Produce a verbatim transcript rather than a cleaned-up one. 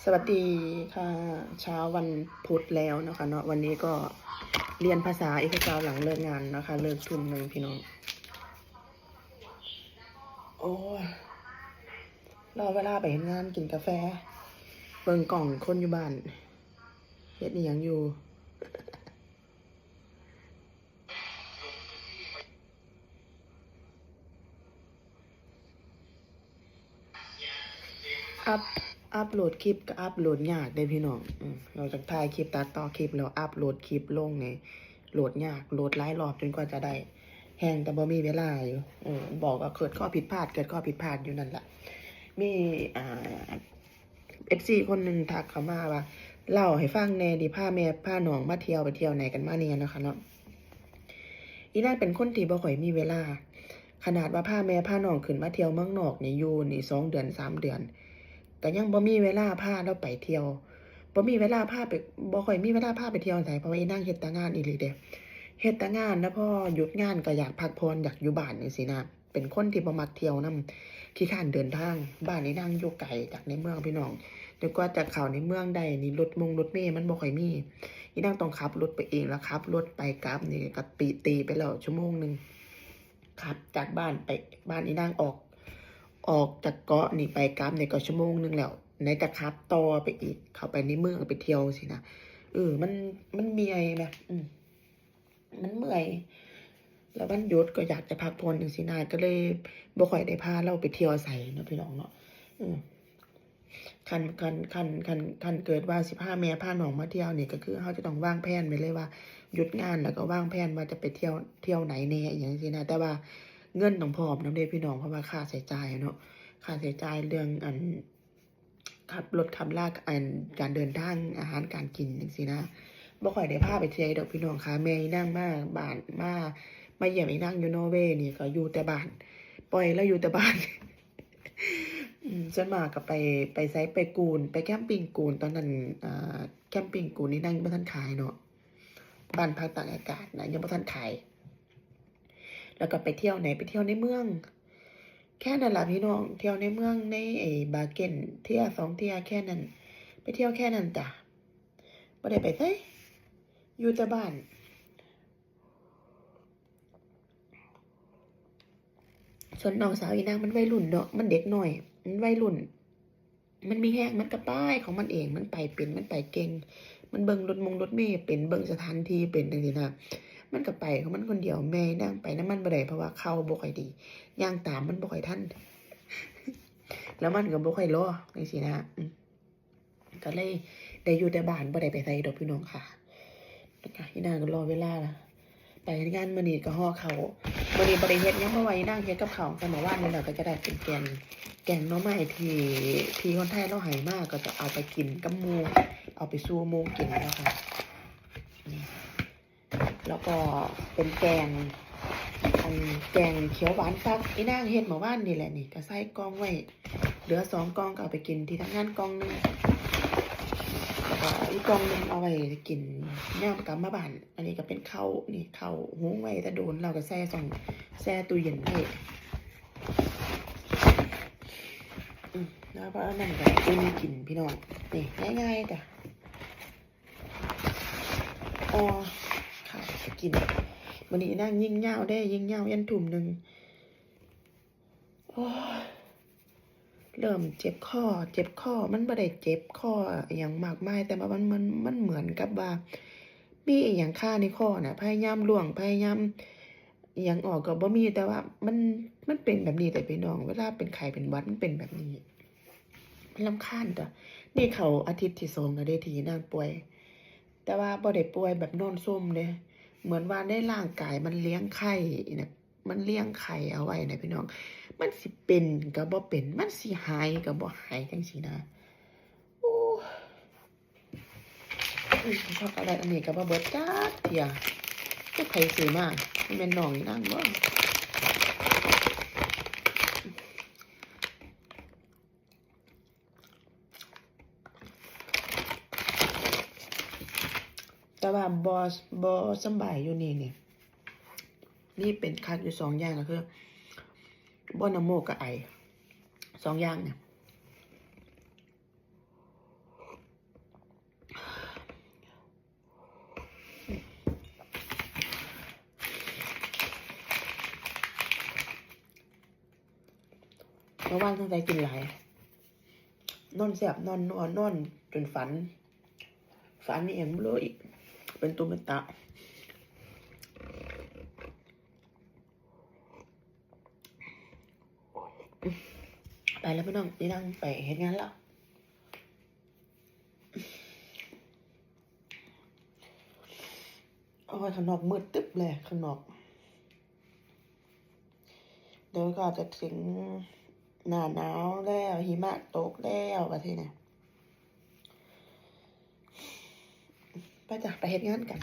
สวัสดีค่ะ เช้าวันพุธแล้วนะคะเนาะ วันนี้ก็เรียนภาษาอีกคราวหลังเลิกงานนะคะ เลิกทุ่มหนึ่งพี่น้อง โอ้ย รอเวลาไปเฮ็ดงานกินกาแฟ เบิ่งกล้องคนอยู่บ้าน เฮ็ดอีหยังอยู่ อัพ อัพโหลดคลิปก็อัพโหลดยากเด้พี่น้อง อืม นอกจากถ่ายคลิปตัดต่อคลิปแล้วอัพโหลดคลิปลงนี่โหลดยาก โหลดหลายรอบจนกว่าจะได้ แฮ่งแต่บ่มีเวลาอยู่ เออ บอกว่าเกิดข้อผิดพลาด เกิดข้อผิดพลาดอยู่นั่นล่ะ มี อ่า เอฟซี คนหนึ่งทักเข้ามาว่า เล่าให้ฟังแหน่ดิ พาแม่พาน้องมาเที่ยว ไปเที่ยวไหนกันมาเนี่ยนะคะเนาะ อีนางเป็นคนที่บ่ค่อยมีเวลา ขนาดว่าพาแม่พาน้องขึ้นมาเที่ยวเมืองนอกนี่ อยู่นี่สองเดือนสามเดือน ก็ยังบ่มีเวลาพาลาวไปเที่ยว บ่มีเวลาพาไป บ่ค่อยมีเวลาพาไปเที่ยวไส เพราะว่าอีนางเฮ็ดแต่งานอีหลีเด้ เฮ็ดแต่งาน แล้วพอหยุดงานก็อยากพักผ่อน อยากอยู่บ้านจั่งซี้นะ เป็นคนที่บ่มักเที่ยวนำ ขี้คร้านเดินทาง บ้านอีนางอยู่ไกลจากในเมืองพี่น้อง จนกว่าจะเข้าในเมืองได้นี่ รถมงรถเมล์มันบ่ค่อยมี อีนางต้องขับรถไปเอง แล้วขับรถไปกลับนี่ก็ตี ตีไปแล้วชั่วโมงหนึ่ง ขับจากบ้านไป บ้านอีนางออก ออกจากเกาะนี่ไปกลับนี่ก็ชั่วโมงหนึ่งแล้ว ไหนจะขับต่อไปอีก เข้าไปในเมืองไปเที่ยวสินะ เออ มัน มันเมื่อยนะ อืม มันเมื่อย แล้ววันหยุดก็อยากจะพักผ่อนจั่งซี้นะ ก็เลยบ่ค่อยได้พาลาวไปเที่ยวไสเนาะพี่น้องเนาะ อืม คัน คัน คัน คัน คันเกิดว่าสิพาแม่พาน้องมาเที่ยวนี่ ก็คือเฮาจะต้องวางแผนไว้เลยว่า หยุดงานแล้วก็วางแผนว่าจะไปเที่ยว เที่ยวไหนแหน่ อิหยังจั่งซี้นะ แต่ว่าเงินต้องพร้อมนำเด้พี่น้อง เพราะว่าค่าใช้จ่ายเนาะ ค่าใช้จ่ายเรื่องอัน ขับรถขับลา อัน การเดินทาง อาหารการกินจั่งซี้นะ บ่ค่อยได้พาไปเที่ยวดอกพี่น้องค่ะ แม่อีนางมาบ้าน มา มาเยี่ยมอีนางอยู่นอร์เวย์นี่ก็อยู่แต่บ้าน ปล่อยลาวอยู่แต่บ้าน อืม ส่วนมากก็ไป ไปไส ไปกูน ไปแคมปิ้งกูน ตอนนั้น อ่า แคมปิ้งกูนนี่นางยังบ่ทันขายเนาะ บ้านพักตากอากาศนะ ยังบ่ทันขาย แล้วก็ไปเที่ยวไหน ไปเที่ยวในเมือง แค่นั้นล่ะพี่น้อง เที่ยวในเมือง ในไอ้บาเก็น เทื่อสองเทื่อแค่นั้น ไปเที่ยวแค่นั้นจ้ะ บ่ได้ไปไส อยู่แต่บ้าน ส่วนน้องสาวอีนางมันวัยรุ่นเนาะ มันเด็กน้อย มันวัยรุ่น มันมีแฮง มันก็ไปของมันเอง มันไปเป็น มันไปเก่ง มันเบิ่งรถมงรถเมล์เป็น เบิ่งสถานที่เป็นจั่งซี้นะ มันก็ไปของมันคนเดียว แม่นางไปนำมันบ่ได้ เพราะว่าเข่าบ่ค่อยดี ย่างตามมันบ่ค่อยทัน แล้วมันก็บ่ค่อยรอจั่งซี้นะ อืม ก็เลยได้อยู่แต่บ้าน บ่ได้ไปไสดอกพี่น้องค่ะ แล้วก็อีนางก็รอเวลาล่ะ ไปงานมื้อนี้ก็ห่อข้าว มื้อนี้บ่ได้เฮ็ดหยัง เพราะว่าอีนางเฮ็ดกับข้าวตั้งแต่เมื่อวานนี้แล้ว ก็จะได้เป็นแกง แกงหน่อไม้ที่ ที่คนไทยลาวให้มา ก็จะเอาไปกินกับหมู่ เอาไปสู่หมู่กินเนาะค่ะ นี่ แล้วก็เป็นแกง อัน แกงเขียวหวานฟัก อีนางเฮ็ดเมื่อวานนี่แหละนี่ ก็ใส่กล่องไว้ เหลือสองกล่องก็เอาไปกินที่ทำงานกล่องหนึ่ง แล้วก็อีกกล่องหนึ่งเอาไว้กินยามกลับมาบ้าน อันนี้ก็เป็นข้าว นี่ข้าวหุงไว้แต่โดน แล้วก็แช่ช่อง แช่ตู้เย็นไว้ อืม แล้วพออันนั้นก็อุ่นกินพี่น้อง นี่ง่ายๆจ้ะ อ๋อ ค่ะ กิน มื้อนี้นางยิงยาวเด้ ยิงยาวยันทุ่มหนึ่ง โอ้ย เริ่มเจ็บคอ เจ็บคอ มันบ่ได้เจ็บคออิหยังมากมาย แต่ว่ามัน มัน มันเหมือนกับว่า มีอิหยังคาในคอน่ะ พยายามล้วง พยายามอิหยังออกก็บ่มี แต่ว่ามัน มันเป็นแบบนี้แหละพี่น้อง เวลาเป็นไข้เป็นหวัดมันเป็นแบบนี้ มันรำคาญจ้ะ นี่เข้าอาทิตย์ที่สองแล้วเด้ที่นางป่วย แต่ว่าบ่ได้ป่วยแบบนอนซมเด้ เหมือนว่าในร่างกายมันเลี้ยงไข้นะ มันเลี้ยงไข้เอาไว้นะพี่น้อง มันสิเป็นก็บ่เป็น มันสิหายก็บ่หายจั่งซี้นะ โอ้ อืม ช็อกโกแลตอันนี้ก็บ่เบิดจักเทื่อ จักไผซื้อมา มันแม่นน้องอีนางบ่ แต่ว่าบ่ บ่สำบายอยู่นี่นี่ นี่เป็นคักอยู่สองอย่างก็คือ บ่น้ำมูกกับไอ สองอย่างเนี่ย เมื่อวานตั้งใจกินหลาย นอนแซ่บ นอนนัว นอนจนฝัน ฝันนี่ยังไม่รู้อีก เป็นตุเป็นตะ ไปแล้วพี่น้อง นี่นั่งไปเฮ็ดงานแล้ว โอ้ย ข้างนอกมืดตึ๊บเลย ข้างนอก เดี๋ยวก็จะถึงหน้าหนาวแล้ว หิมะตกแล้ว ประเทศเนี่ย ไปจ้ะ ไปเฮ็ดงานกัน